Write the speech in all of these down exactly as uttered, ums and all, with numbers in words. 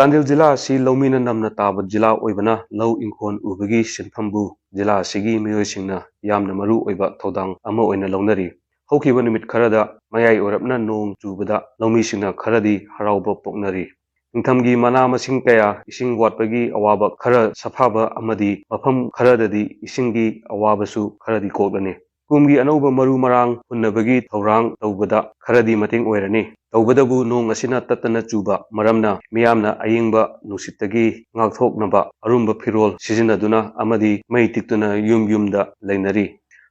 ꯆꯥꯟꯗꯦꯜ ꯖꯤꯂꯥ ꯑꯁꯤ ꯂꯧꯃꯤꯅ ꯅꯝꯅ ꯇꯥꯕ ꯖꯤꯂꯥ ꯑꯣꯏꯕꯅ ꯂꯧ ꯏꯪꯈꯣꯜ ꯎꯕꯒꯤ ꯁꯤꯟꯐꯝꯕꯨ ꯖꯤꯂꯥ ꯑꯁꯤꯒꯤ ꯃꯤꯑꯣꯏꯁꯤꯡꯅ ꯌꯥꯝꯅ ꯃꯔꯨ ꯑꯣꯏꯕ ꯊꯧꯗꯥꯡ ꯑꯃ ꯑꯣꯏꯅ ꯂꯧꯅꯔꯤ꯫ ꯍꯧꯈꯤꯕ ꯅꯨꯃꯤꯠ ꯈꯔꯗ ꯃꯌꯥꯏ ꯑꯣꯏꯔꯞꯅ ꯅꯣꯡ ꯆꯨꯕꯗ ꯂꯧꯃꯤꯁꯤꯡꯅ ꯈꯔꯗꯤ ꯍꯔꯥꯎꯕ ꯄꯣꯛꯅꯔꯤ꯫ ꯅꯤꯡꯊꯝꯒꯤ ꯃꯅꯥ ꯃꯁꯤꯡ ꯀꯌꯥ ꯏꯁꯤꯡ ꯋꯥꯠꯄꯒꯤ ꯑꯋꯥꯕ ꯈꯔ ꯁꯥꯐꯕ ꯑꯃꯗꯤ ꯃꯐꯝ ꯈꯔꯗꯗꯤ ꯏꯁꯤꯡꯒꯤ ꯑꯋꯥꯕꯁꯨ ꯈꯔꯗꯤ ꯀꯣꯛꯂꯅꯤ꯫ ꯀꯨꯝꯒꯤ ꯑꯅꯧꯕ ꯃꯔꯨ ꯃꯔꯥꯡ ꯍꯨꯟꯅꯕꯒꯤ ꯊꯧꯔꯥꯡ ꯇꯧꯕꯗ ꯈꯔꯗꯤ ꯃꯇꯦꯡ ꯑꯣꯏꯔꯅꯤ꯫ ꯇꯧꯕꯗꯕꯨ ꯅꯣꯡ ꯑꯁꯤꯅ ꯇꯠꯇꯅ ꯆꯨꯕ ꯃꯔꯝꯅ ꯃꯤꯌꯥꯝꯅ ꯑꯌꯤꯡꯕ ꯅꯨꯡꯁꯤꯠꯇꯒꯤ ꯉꯥꯛꯊꯣꯛꯅꯕ ꯑꯔꯨꯝꯕ ꯐꯤꯔꯣꯜ ꯁꯤꯖꯤꯟꯅꯗꯨꯅ ꯑꯃꯗꯤ ꯃꯩ ꯇꯤꯛꯇꯨꯅ ꯌꯨꯝ ꯌꯨꯝꯗ ꯂꯩꯅꯔꯤ꯫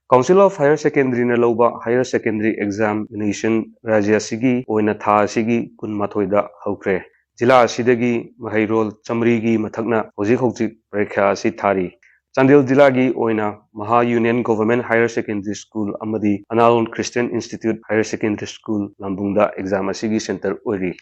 Council of Higher Secondary ꯅ ꯂꯧꯕ Higher Secondary Examination ꯔꯥꯖ꯭ꯌ ꯑꯁꯤꯒꯤ ꯑꯣꯏꯅ ꯊꯥ ꯑꯁꯤꯒꯤ ꯀꯨꯟꯃꯥꯊꯣꯏꯗ ꯍꯧꯈ꯭ꯔꯦ꯫ ꯖꯤꯂꯥ ꯑꯁꯤꯗꯒꯤ ꯃꯍꯩꯔꯣꯜ ꯆꯥꯃꯔꯤꯒꯤ ꯃꯊꯛꯅ ꯍꯧꯖꯤꯛ ꯍꯧꯖꯤꯛ ꯄꯔꯤꯈ꯭ꯌꯥ ꯑꯁꯤ ꯊꯥꯔꯤ꯫ ꯆꯥꯟꯗꯦꯜ ꯖꯤꯂꯥꯒꯤ ꯑꯣꯏꯅ Maha union government higher secondary school ꯑꯃꯗꯤ ꯑꯅꯥꯂꯣꯟ Christian institute higher secondary school ꯂꯝꯕꯨꯡꯗ ꯑꯦꯛꯖꯥꯝ ꯑꯁꯤꯒꯤ ꯁꯦꯟꯇꯔ ꯑꯣꯏꯔꯤ꯫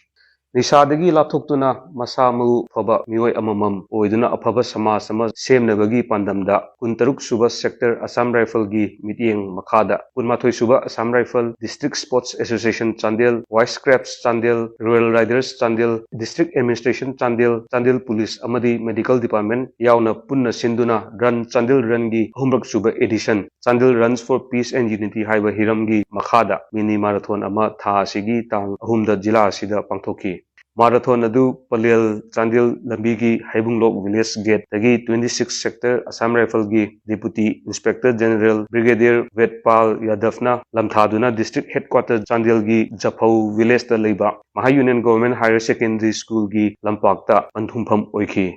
ꯅꯤꯁꯥꯗꯒꯤ ꯂꯥꯞꯊꯣꯛꯇꯨꯅ ꯃꯁꯥ ꯃꯎ ꯐꯕ ꯃꯤꯑꯣꯏ ꯑꯃꯃꯝ ꯑꯣꯏꯗꯨꯅ ꯑꯐꯕ ꯁꯃꯥꯖ ꯑꯃ ꯁꯦꯝꯅꯕꯒꯤ ꯄꯥꯟꯗꯝꯗ ꯀꯨꯟꯇꯔꯨꯛ ꯁꯨꯕ ꯁꯦꯛꯇꯔ ꯑꯁꯥꯝ ꯔꯥꯏꯐꯜꯒꯤ ꯃꯤꯠꯌꯦꯡ ꯃꯈꯥꯗ ꯀꯨꯟꯃꯥꯊꯣꯏ ꯁꯨꯕ Assam rifle district sports association Chandel, wise crafts Chandel, royal riders Chandel, district administration Chandel, Chandel police ꯑꯃꯗꯤ ꯃꯦꯗꯤꯀꯦꯜ ꯗꯤꯄꯥꯔꯠꯃꯦꯟꯠ ꯌꯥꯎꯅ ꯄꯨꯟꯅ ꯁꯤꯟꯗꯨꯅ ꯔꯟ ꯆꯥꯟꯗꯦꯜ ꯔꯟꯒꯤ ꯑꯍꯨꯝꯔꯛ ꯁꯨꯕ edition Chandel Runs for Peace and Unity ꯍꯥꯏꯕ ꯍꯤꯔꯝꯒꯤ ꯃꯈꯥꯗ ꯃꯤꯅꯤ ꯃꯥꯔꯥꯊꯣꯟ ꯑꯃ ꯊꯥ ꯑꯁꯤꯒꯤ ꯇꯥꯡ ꯑꯍꯨꯝꯗ ꯖꯤꯂꯥ ꯑꯁꯤꯗ ꯄꯥꯡꯊꯣꯛꯈꯤ꯫ ꯃꯥꯔꯥꯊꯣꯟ ꯑꯗꯨ ꯄꯂꯦꯜ ꯆꯥꯟꯗꯦꯜ ꯂꯝꯕꯤꯒꯤ ꯍꯩꯕꯨꯡꯂꯣꯛ ꯚꯤꯂꯦꯖ ꯒꯦꯠꯇꯒꯤ ꯇ꯭ꯋꯦꯟꯇꯤ ꯁꯤꯛꯁ ꯁꯦꯛꯇꯔ ꯑꯁꯥꯝ ꯔꯥꯏꯐꯜꯒꯤ deputy inspector general brigadier Vedpal ꯌꯥꯗꯚꯅ ꯂꯝꯊꯥꯗꯨꯅ ꯗꯤꯁꯇ꯭ꯔꯤꯛ ꯍꯦꯗꯀ꯭ꯋꯥꯇꯔ ꯆꯥꯟꯗꯦꯜꯒꯤ ꯖꯐꯧ ꯚꯤꯂꯦꯖꯇ ꯂꯩꯕ Maha union government higher secondary ꯁ꯭ꯀꯨꯜꯒꯤ ꯂꯝꯄꯥꯛꯇ ꯄꯟꯊꯨꯡꯐꯝ ꯑꯣꯏꯈꯤ꯫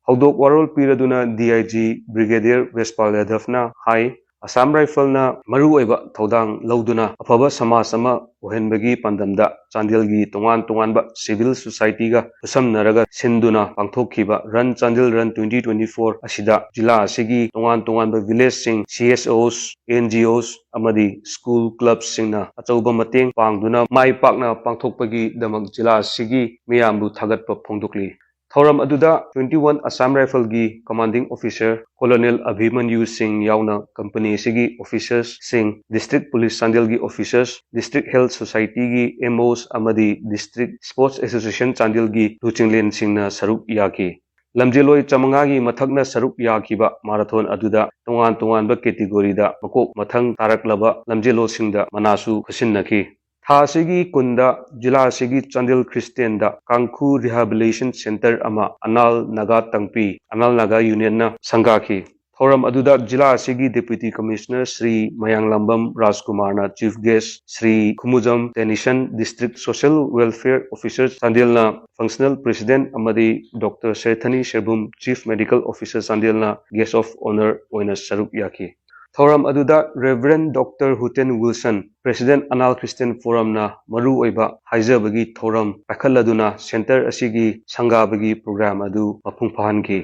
ꯍꯧꯗꯣꯛ ꯋꯥꯔꯣꯜ ꯄꯤꯔꯗꯨꯅ ꯗꯤ ꯑꯥꯏ ꯖꯤ ꯕ꯭ꯔꯤꯒꯦꯗꯤꯌꯔ ꯋꯦꯠꯄꯥꯜ ꯌꯥꯗꯚꯅ ꯍꯥꯏ, ꯑꯁꯥꯝ ꯔꯥꯏꯐꯜꯅ ꯃꯔꯨꯑꯣꯏꯕ ꯊꯧꯗꯥꯡ ꯂꯧꯗꯨꯅ ꯑꯐꯕ ꯁꯃꯥꯖ ꯑꯃ ꯑꯣꯏꯍꯟꯕꯒꯤ ꯄꯥꯟꯗꯝꯗ ꯆꯥꯟꯗꯦꯜꯒꯤ ꯇꯣꯉꯥꯟ ꯇꯣꯉꯥꯟꯕ ꯁꯤꯚꯤꯜ ꯁꯣꯁꯥꯏꯇꯤꯒ ꯈꯨꯠꯁꯝꯅꯔꯒ ꯁꯤꯟꯗꯨꯅ ꯄꯥꯡꯊꯣꯛꯈꯤꯕ run Chandel run twenty twenty four ꯑꯁꯤꯗ ꯖꯤꯂꯥ ꯑꯁꯤꯒꯤ ꯇꯣꯉꯥꯟ ꯇꯣꯉꯥꯟꯕ ꯚꯤꯂꯦꯖꯁꯤꯡ, ꯁꯤ ꯑꯦꯁ ꯑꯣꯁ, ꯑꯦꯟ ꯖꯤ ꯑꯣꯁ ꯑꯃꯗꯤ ꯁ꯭ꯀꯨꯜ ꯀ꯭ꯂꯕꯁꯤꯡꯅ ꯑꯆꯧꯕ ꯃꯇꯦꯡ ꯄꯥꯡꯗꯨꯅ ꯃꯥꯏ ꯄꯥꯛꯅ ꯄꯥꯡꯊꯣꯛꯄꯒꯤꯗꯃꯛ ꯖꯤꯂꯥ ꯑꯁꯤꯒꯤ ꯃꯤꯌꯥꯝꯕꯨ ꯊꯥꯒꯠꯄ ꯐꯣꯡꯗꯣꯛꯂꯤ꯫ ꯊꯧꯔꯝ ꯑꯗꯨꯗ twenty one Assam Rifle ꯒꯤ Commanding Officer Colonel Abhimanyu Singh ꯌꯥꯎꯅ company ꯑꯁꯤꯒꯤ officers ꯁꯤꯡ, District Police ꯆꯥꯟꯗꯦꯜꯒꯤ officers, District Health Society ꯒꯤ M Os ꯑꯃꯗꯤ District Sports Association ꯆꯥꯟꯗꯦꯜꯒꯤ ꯂꯨꯆꯤꯡꯂꯦꯟꯁꯤꯡꯅ ꯁꯔꯨꯛ ꯌꯥꯈꯤ꯫ ꯂꯝꯖꯦꯜꯂꯣꯏ ꯆꯥꯃꯉꯥꯒꯤ ꯃꯊꯛꯅ ꯁꯔꯨꯛ ꯌꯥꯈꯤꯕ marathon ꯑꯗꯨꯗ ꯇꯣꯉꯥꯟ ꯇꯣꯉꯥꯟꯕ category ꯗ ꯃꯀꯣꯛ ꯃꯊꯪ ꯇꯥꯔꯛꯂꯕ ꯂꯝꯖꯦꯜꯂꯣꯏꯁꯤꯡꯗ ꯃꯅꯥꯁꯨ ꯈꯨꯠꯁꯤꯟꯅꯈꯤ꯫ ꯊꯥ ꯑꯁꯤꯒꯤ ꯀꯨꯟꯗ ꯖꯤꯂꯥ ꯑꯁꯤꯒꯤ ꯆꯥꯟꯗꯦꯜ Christian ꯗ ꯀꯥꯡꯈꯨ Rehabilitation Centre ꯑꯃ ꯑꯅꯥꯜ ꯅꯥꯒꯥ ꯇꯪꯄꯤ, ꯑꯅꯥꯜ ꯅꯥꯒꯥ Union ꯅ ꯁꯪꯒꯥꯈꯤ꯫ ꯊꯧꯔꯝ ꯑꯗꯨꯗ ꯖꯤꯂꯥ ꯑꯁꯤꯒꯤ Deputy Commissioner ꯁ꯭ꯔꯤ ꯃꯌꯥꯡꯂꯝꯕꯝ ꯔꯥꯖꯀꯨꯃꯥꯔꯅ chief guest, Shri ꯈꯨꯃꯨꯖꯝ ꯇꯦꯅꯤꯁꯟ, District Social Welfare Officer ꯆꯥꯟꯗꯦꯜꯅ functional president, ꯑꯃꯗꯤ Doctor ꯁꯦꯊꯅꯤ ꯁꯦꯕꯨꯝ, Chief Medical Officer ꯆꯥꯟꯗꯦꯜꯅ guest of honour ꯑꯣꯏꯅ ꯁꯔꯨꯛ ꯌꯥꯈꯤ꯫ ꯊꯧꯔꯝ ꯑꯗꯨꯗ Reverend Doctor Huten Wilson, President Anal Christian Forum ꯅ ꯃꯔꯨꯑꯣꯏꯕ ꯍꯥꯏꯖꯕꯒꯤ ꯊꯧꯔꯝ ꯄꯥꯏꯈꯠꯂꯗꯨꯅ centre ꯑꯁꯤꯒꯤ ꯁꯪꯒꯥꯕꯒꯤ program ꯑꯗꯨ ꯃꯄꯨꯡ ꯐꯥꯍꯟꯈꯤ꯫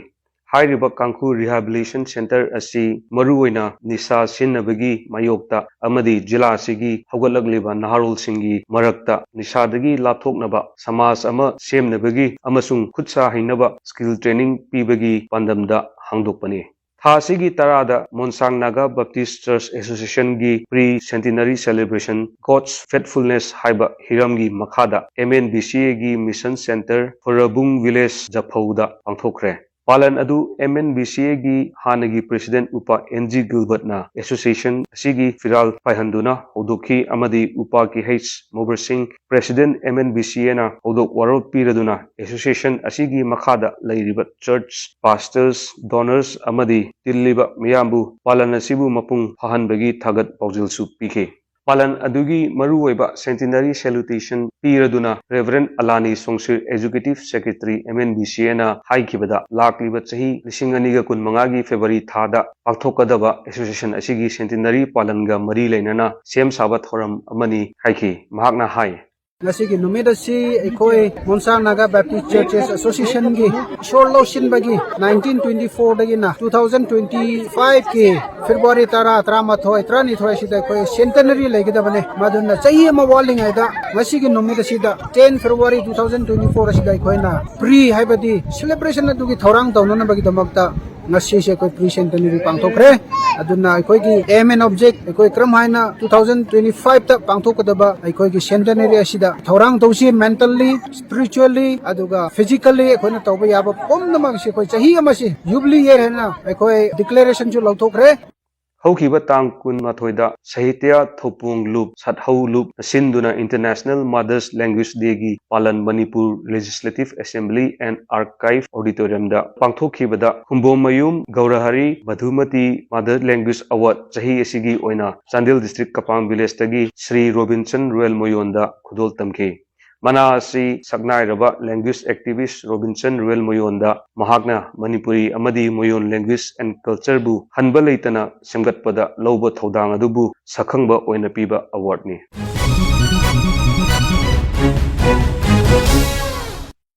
ꯍꯥꯏꯔꯤꯕ ꯀꯥꯡꯈꯨ Rehabilitation Centre ꯑꯁꯤ ꯃꯔꯨꯑꯣꯏꯅ ꯅꯤꯁꯥ ꯁꯤꯖꯤꯟꯅꯕꯒꯤ ꯃꯥꯌꯣꯛꯇ ꯑꯃꯗꯤ ꯖꯤꯂꯥ ꯑꯁꯤꯒꯤ ꯍꯧꯒꯠꯂꯛꯂꯤꯕ ꯅꯍꯥꯔꯣꯜꯁꯤꯡꯒꯤ ꯃꯔꯛꯇ ꯅꯤꯁꯥꯗꯒꯤ ꯂꯥꯞꯊꯣꯛꯅꯕ ꯁꯃꯥꯖ ꯑꯃ ꯁꯦꯝꯅꯕꯒꯤ ꯑꯃꯁꯨꯡ ꯈꯨꯠ ꯁꯥ ꯍꯩꯅꯕ skill training ꯄꯤꯕꯒꯤ ꯄꯥꯟꯗꯝꯗ ꯍꯥꯡꯗꯣꯛꯄꯅꯤ꯫ ꯊꯥ ꯑꯁꯤꯒꯤ ꯇꯔꯥꯗ ꯃꯣꯟꯁꯥꯡ ꯅꯥꯒꯥ Baptist Church Association ꯒꯤ Pre Centenary Celebration, God's Faithfulness ꯍꯥꯏꯕ ꯍꯤꯔꯝꯒꯤ ꯃꯈꯥꯗ M N B C A ꯒꯤ Mission Centre, ꯐꯣꯔꯕꯨꯡ Village, ꯖꯐꯧꯗ ꯄꯥꯡꯊꯣꯛꯈ꯭ꯔꯦ꯫ ꯄꯥꯂꯟ ꯑꯗꯨ M N B C A ꯒꯤ ꯍꯥꯟꯅꯒꯤ President ꯎꯄꯥ N G Gilbert ꯅ association ꯑꯁꯤꯒꯤ ꯐꯤꯔꯥꯜ ꯄꯥꯏꯍꯟꯗꯨꯅ ꯍꯧꯗꯣꯛꯈꯤ ꯑꯃꯗꯤ ꯎꯄꯥ K H ꯃꯣꯕꯔꯁꯤꯡ, President M N B C A ꯅ ꯍꯧꯗꯣꯛ ꯋꯥꯔꯣꯜ ꯄꯤꯔꯗꯨꯅ association ꯑꯁꯤꯒꯤ ꯃꯈꯥꯗ ꯂꯩꯔꯤꯕ church, pastors, donors ꯑꯃꯗꯤ ꯇꯤꯜꯂꯤꯕ ꯃꯤꯌꯥꯝꯕꯨ ꯄꯥꯂꯟ ꯑꯁꯤꯕꯨ ꯃꯄꯨꯡ ꯐꯥꯍꯟꯕꯒꯤ ꯊꯥꯒꯠ ꯄꯥꯎꯖꯦꯜꯁꯨ ꯄꯤꯈꯤ꯫ ꯄꯥꯂꯟ ꯑꯗꯨꯒꯤ ꯃꯔꯨꯑꯣꯏꯕ Centenary Salutation ꯄꯤꯔꯗꯨꯅ Reverend ꯑꯂꯥꯅꯤ ꯁꯣꯡꯁꯤꯔ, Executive Secretary M N B C A ꯅ ꯍꯥꯏꯈꯤꯕꯗ, ꯂꯥꯛꯂꯤꯕ ꯆꯍꯤ ꯂꯤꯁꯤꯡ ꯑꯅꯤꯒ ꯀꯨꯟꯃꯉꯥꯒꯤ February ꯊꯥꯗ ꯄꯥꯡꯊꯣꯛꯀꯗꯕ association ꯑꯁꯤꯒꯤ centenary ꯄꯥꯂꯟꯒ ꯃꯔꯤ ꯂꯩꯅꯅ ꯁꯦꯝ ꯁꯥꯕ ꯊꯧꯔꯝ ꯑꯃꯅꯤ ꯍꯥꯏꯈꯤ꯫ ꯃꯍꯥꯛꯅ ꯍꯥꯏ, ꯉꯁꯤꯒꯤ ꯅꯨꯃꯤꯠ ꯑꯁꯤ ꯑꯩꯈꯣꯏ ꯃꯣꯟꯁꯥꯡ ꯅꯥꯒꯥ ꯕꯦꯞꯇꯤꯁ ꯆꯔꯆꯦꯁ ꯑꯦꯁꯣꯁꯤꯌꯦꯁꯟꯒꯤ ꯏꯁꯣꯔ ꯂꯧꯁꯤꯟꯕꯒꯤ nineteen twenty four ꯗꯒꯤꯅ two thousand twenty five ꯀꯤ February ꯇꯔꯥ, ꯇꯔꯥꯃꯥꯊꯣꯏ, ꯇꯔꯥꯅꯤꯊꯣꯏ ꯑꯁꯤꯗ ꯑꯩꯈꯣꯏ centenary ꯂꯩꯒꯗꯕꯅꯤ꯫ ꯃꯗꯨꯅ ꯆꯍꯤ ꯑꯃ ꯋꯥꯠꯂꯤꯉꯩꯗ ꯉꯁꯤꯒꯤ ꯅꯨꯃꯤꯠ ꯑꯁꯤꯗ ten February two thousand twenty four ꯑꯁꯤꯗ ꯑꯩꯈꯣꯏꯅ pre ꯍꯥꯏꯕꯗꯤ celebration ꯑꯗꯨꯒꯤ ꯊꯧꯔꯥꯡ ꯇꯧꯅꯅꯕꯒꯤꯗꯃꯛꯇ ꯉꯁꯤꯁꯦ ꯑꯩꯈꯣꯏ pre centenary ꯄꯥꯡꯊꯣꯛꯈ꯭ꯔꯦ꯫ ꯑꯗꯨꯅ ꯑꯩꯈꯣꯏꯒꯤ aim and object ꯑꯩꯈꯣꯏ ꯀꯔꯝ ꯍꯥꯏꯅ two thousand twenty five ꯇ ꯄꯥꯡꯊꯣꯛꯀꯗꯕ ꯑꯩꯈꯣꯏꯒꯤ centenary ꯑꯁꯤꯗ ꯊꯧꯔꯥꯡ ꯇꯧꯁꯤ꯫ Mentally, spiritually, ꯑꯗꯨꯒ physically ꯑꯩꯈꯣꯏꯅ ꯇꯧꯕ ꯌꯥꯕ ꯄꯨꯝꯅꯃꯛꯁꯤ ꯑꯩꯈꯣꯏ ꯆꯍꯤ ꯑꯃꯁꯤ jubilee year ꯍꯥꯏꯅ ꯑꯩꯈꯣꯏ declaration ꯁꯨ ꯂꯧꯊꯣꯛꯈ꯭ꯔꯦ꯫ ꯍꯧꯈꯤꯕ ꯇꯥꯡ ꯀꯨꯟꯃꯥꯊꯣꯏꯗ ꯁꯥꯍꯤꯇ꯭ꯌ ꯊꯧꯄꯣꯡ ꯂꯨꯞ, ꯁꯠꯍꯧ ꯂꯨꯞꯅ ꯁꯤꯟꯗꯨꯅ International Mothers Language Day ꯒꯤ ꯄꯥꯂꯟ Manipur Legislative Assembly and Archive Auditorium the ꯄꯥꯡꯊꯣꯛꯈꯤꯕꯗ ꯈꯨꯝꯕꯣꯝꯃꯌꯨꯝ ꯒꯧꯔꯍꯔꯤ ꯃꯙꯨꯃꯇꯤ Mother Language Award ꯆꯍꯤ ꯑꯁꯤꯒꯤ ꯑꯣꯏꯅ ꯆꯥꯟꯗꯦꯜ district ꯀꯄꯥꯡ village ꯇꯒꯤ ꯁ꯭ꯔꯤ ꯔꯣꯕꯤꯟꯁꯟ ꯔꯨꯌꯦꯜ ꯃꯣꯌꯣꯟꯗ ꯈꯨꯗꯣꯜ ꯇꯝꯈꯤ꯫ ꯃꯅꯥ ꯑꯁꯤ ꯁꯛꯅꯥꯏꯔꯕ language activist ꯔꯣꯕꯤꯟꯁꯟ ꯔꯨꯌꯦꯜ ꯃꯣꯌꯣꯟꯗ ꯃꯍꯥꯛꯅ ꯃꯅꯤꯄꯨꯔꯤ ꯑꯃꯗꯤ ꯃꯣꯌꯣꯟ language and culture ꯕꯨ ꯍꯟꯕ ꯂꯩꯇꯅ ꯁꯦꯝꯒꯠꯄꯗ ꯂꯧꯕ ꯊꯧꯗꯥꯡ ꯑꯗꯨꯕꯨ ꯁꯛꯈꯪꯕ ꯑꯣꯏꯅ ꯄꯤꯕ award ꯅꯤ꯫